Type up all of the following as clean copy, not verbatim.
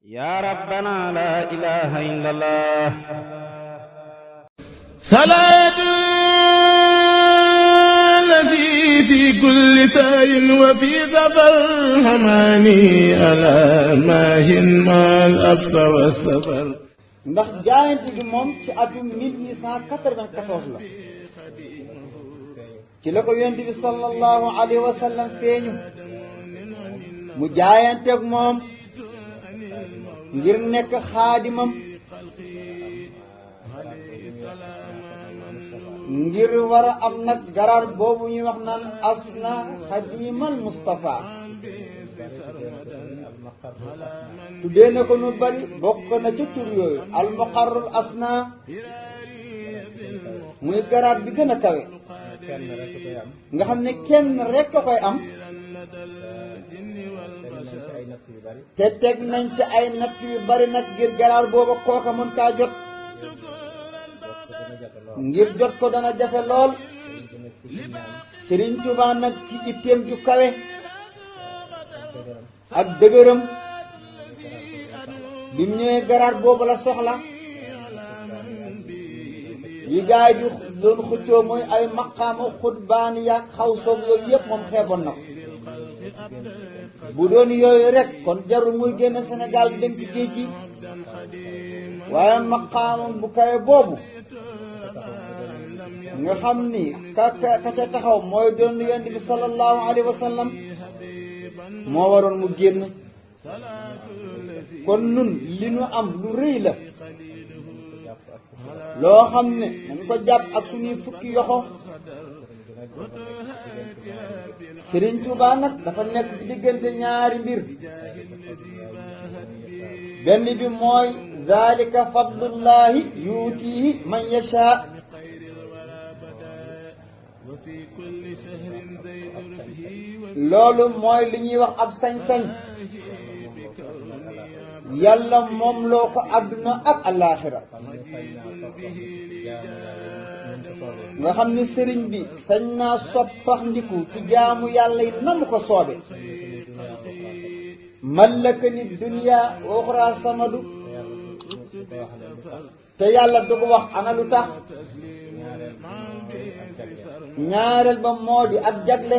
يا ربنا لا إله إلا الله صلاة الذي في كل سار وفي ظفر هماني ألا ماهن ما الأبس والسفر ndax jaayante bi moom ci atum 1894 la ci la ko yonent bi sallallahu alayhi wa sallam feeñu mu jaayanteeg moom ngir nekk xaadimam ngir war a am nag garaar boobu ñuy wax naan asna xadimal Mustafa tuddee na ko nu bari bokk na ca tur yooyu almuqarrul asna muy garaat bi gën a kawe nga xam ne kenn rekk a koy am te teg nañ ci ay natt yu bari nag ngir garaar booba kooka mën kaa jot ngir jot ko dana jafe lool Sëriñ Tuubaa nag ci itteem ju kawe ak dëgëram bi mu ñëwee garaat boobu la soxla yi gaay di doon xëccoo mooy ay maqaama xutbaan yaag xaw soog yooyu yëpp moom xeeboon na ko bu doon yooyu rek kon jarul muy génn Sénégal dem ci géej gi waaye maqaama bu kawe boobu nga xam ni ka ca taxaw mooy doon yonent bi sallallahu alayhi wa sallam moo waroon mu génn kon nun li nu am lu rëy la loo xam ne nañ ko jàpp ak suñuy fukki yoxo Sëriñ Tuubaa nag dafa nekk ci diggante ñaari mbir benn bi mooy zalika fadlullahi yuutihi man yasha loolu mooy li ñuy wax ab sañ-sañ yàlla moom loo ko àdduna ak alaaxira nga xam ne sëriñ bi sañ naa soppax ndiku ci jaamu yàlla yi na mu ko soobe mallaka ni dunya uxra samadu te yàlla du ko wax ana lu tax ñaareel ba moo di ak jagle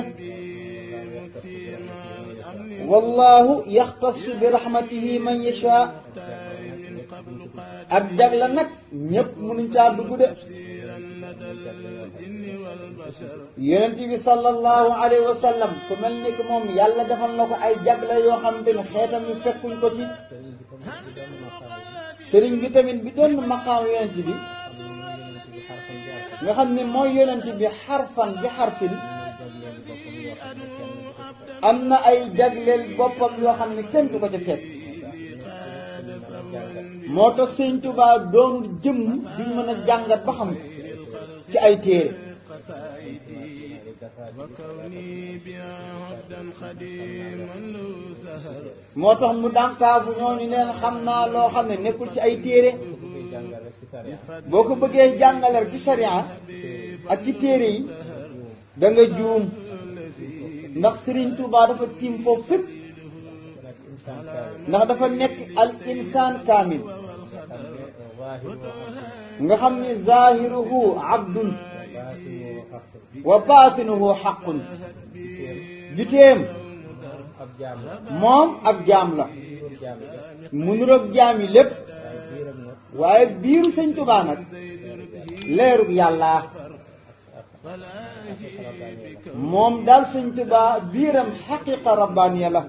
wallahu yaxtassu bi rahmatihi man yasha ak jagle nag ñépp mënuñ caa dugg de yonent bi sallallahu alayhi wa sallam ku mel ni que moom yàlla defal na ko ay jagle yoo xam te ne xeetam yu fekkuñ ko ci sëriñ bi tamit bi doon maqaam yonent bi nga xam ne mooy yonent bi xarfan bi xarfin am na ay jagleel boppam yoo xam ne kenn du ko ca fekk moo tax Sëriñ Tuubaa doonul jëmm duñ mën a jàngat ba xam ci ay téere moo tax mu dànkaafu ñooñu neen xam naa loo xam ne nekkul ci ay téere boo ko bëggee jàngalal ci sharia ak ci téere yi da nga juum ndax Sëriñ Tuubaa dafa tiim foofu fépp ndax dafa nekk al insaan kaamil nga xam ni zahiruhu abdun wa baatinuhu xaqun biteem moom ab jaam la mu niroog jaam yi lépp waaye biiru Sëñ Tuubaa nag leerug yàlla moom daal Sëñ Tuubaa biiram xaqiqa rabbaaniya la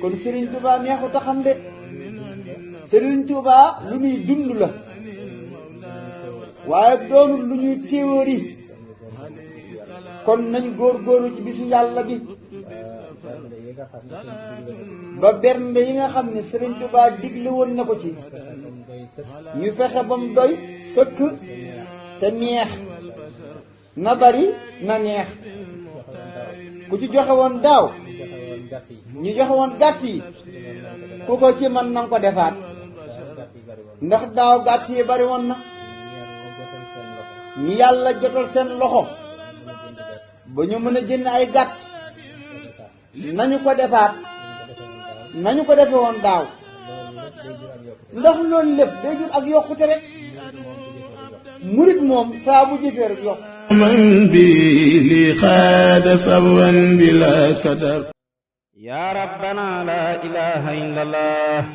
kon Sëriñ Tuubaa neexut a xam de Sëriñ Tuubaa lu ñuy dund la waaye doonul lu ñuy théorie kon nañ góorgóorlu ci bisu yàlla bi ba bernde yi nga xam ne Sëriñ Tuubaa digle woon na ko ci ñu fexe ba mu doy sëkk te neex na bari na neex ku ci joxe woon daaw ñu joxe woon gàtt yi ku ko ci mën na nga ko defaat ndax daaw gàtt yi bari woon na ñi yàlla jotal seen loxo ba ñu mën a jënd ay gàtt nañu ko defaat nañu ko defe woon daaw ndax loolu lépp day jur ak yokkute rek murit moom saa bu jëfee rek yokk من بي لي خاد صبوا بلا كدر يا ربنا لا إله إلا الله